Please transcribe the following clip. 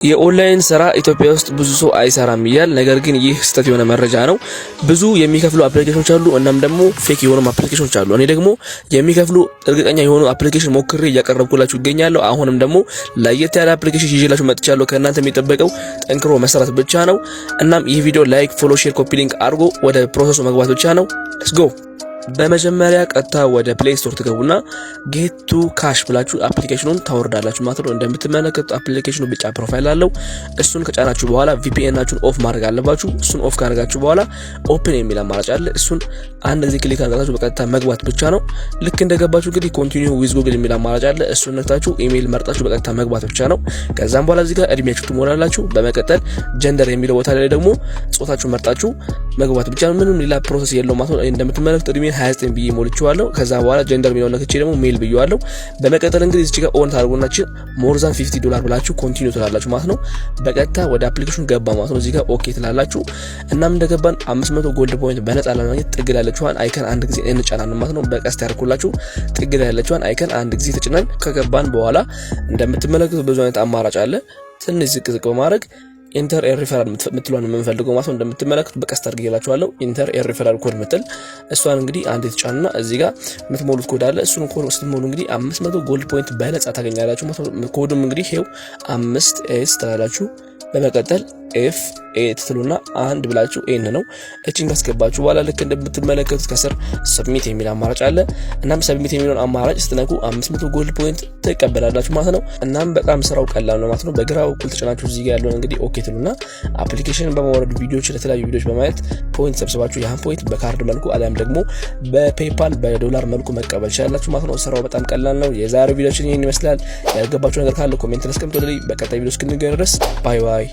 የኦንላይን ስራ ኢትዮጵያ ውስጥ ብዙ ሰው አይሰራም እያል፣ ነገር ግን ይህ ስህተት የሆነ መረጃ ነው። ብዙ የሚከፍሉ application ኖች አሉ፣ እናም ደግሞ fake የሆኑ application ኖች አሉ። እኔ ደግሞ የሚከፍሉ እርግጠኛ የሆኑ application ሞክሬ እያቀረብኩላችሁ ይገኛለሁ። አሁንም ደግሞ ለየት ያለ application ይዤላችሁ መጥቻለሁ። ከእናንተ የሚጠበቀው ጠንክሮ መስራት ብቻ ነው። እናም ይህ ቪዲዮ like፣ follow፣ share፣ copy link አድርጎ ወደ process ኡ መግባት ብቻ ነው። Let's go። በመጀመሪያ ቀጥታ ወደ Play Store ትገቡና Get to Cash ብላችሁ application ኑን ታወርዳላችሁ ማለት ነው። እንደምትመለከቱት application ኑ ቢጫ profile አለው። እሱን ከጫናችሁ በኋላ VPN ኣችሁን off ማድረግ አለባችሁ። እሱን off ካደረጋችሁ በኋላ open የሚል አማራጭ አለ። እሱን አንድ ጊዜ click አድርጋችሁ በቀጥታ መግባት ብቻ ነው። ልክ እንደገባችሁ እንግዲህ continue with Google የሚል አማራጭ አለ። እሱን ነክታችሁ ኢሜይል መርጣችሁ በቀጥታ መግባት ብቻ ነው። ከዛም በኋላ እዚህ ጋር እድሜያችሁ ትሞላላችሁ። በመቀጠል gender የሚለው ቦታ ላይ ደግሞ ጾታችሁ መርጣችሁ መግባት ብቻ ነው። ምንም ሌላ process የለውም ማለት ነው። እንደምትመለከቱት እድሜን 29 ብዬ ሞልቼዋለሁ። ከዛ በኋላ gender የሚለውን ነክቼ ደግሞ male ብዬዋለሁ። በመቀጠል እንግዲህ እዚህ ጋር on ታደርጉና more than $50 ብላችሁ continue ትላላችሁ ማለት ነው። በቀጥታ ወደ application ኑ ገባ ማለት ነው። እዚህ ጋር okay ትላላችሁ። እናም እንደገባን 500 gold point በነፃ ለማግኘት ጥግ ላይ ያለችዋን icon አንድ ጊዜ እንጫናለን ማለት ነው። በቀስት ያርኩላችሁ ጥግ ላይ ያለችዋን icon አንድ ጊዜ ተጭነን ከገባን በኋላ እንደምትመለከቱ ብዙ አይነት አማራጭ አለ። ትንሽ ዝቅ ዝቅ በማድረግ enter a referral ምትሏን የምንፈልገው ማለት ነው። እንደምትመለከቱት በቀስት አድርጌላችኋለሁ። Enter a referral code ምትል እሷን እንግዲህ አንድ የተጫኑና እዚህ ጋር የምትሞሉት ኮድ አለ። እሱን ኮድ ስትሞሉ እንግዲህ 500 gold point በነፃ ታገኛላችሁ ማለት ነው። ኮዱም እንግዲህ ይሄው 5 S ትላላችሁ። በመቀጠል F A ትሉና አንድ ብላችሁ N ነው። እቺን ካስገባችሁ በኋላ ልክ እንደምትመለከቱት ከስር submit የሚል አማራጭ አለ። እናም submit የሚለውን አማራጭ ስትነኩ 500 gold point ትቀበላላችሁ ማለት ነው። እናም በጣም ስራው ቀላል ነው ማለት ነው። በግራ በኩል ተጭናችሁ እዚህ ጋር ያለውን እንግዲህ okay ትሉና application በማውረድ ቪዲዮዎች፣ ለተለያዩ ቪዲዮዎች በማየት point ሰብስባችሁ ያን point በካርድ መልኩ አሊያም ደግሞ በ PayPal በዶላር መልኩ መቀበል ትችላላችሁ ማለት ነው። ስራው በጣም ቀላል ነው። የዛሬው ቪዲዮችን ይህን ይመስላል። ያልገባችሁ ነገር ካለ comment አስቀምጡልኝ። በቀጣይ ቪዲዮ እስክንገናኝ ድረስ bye bye።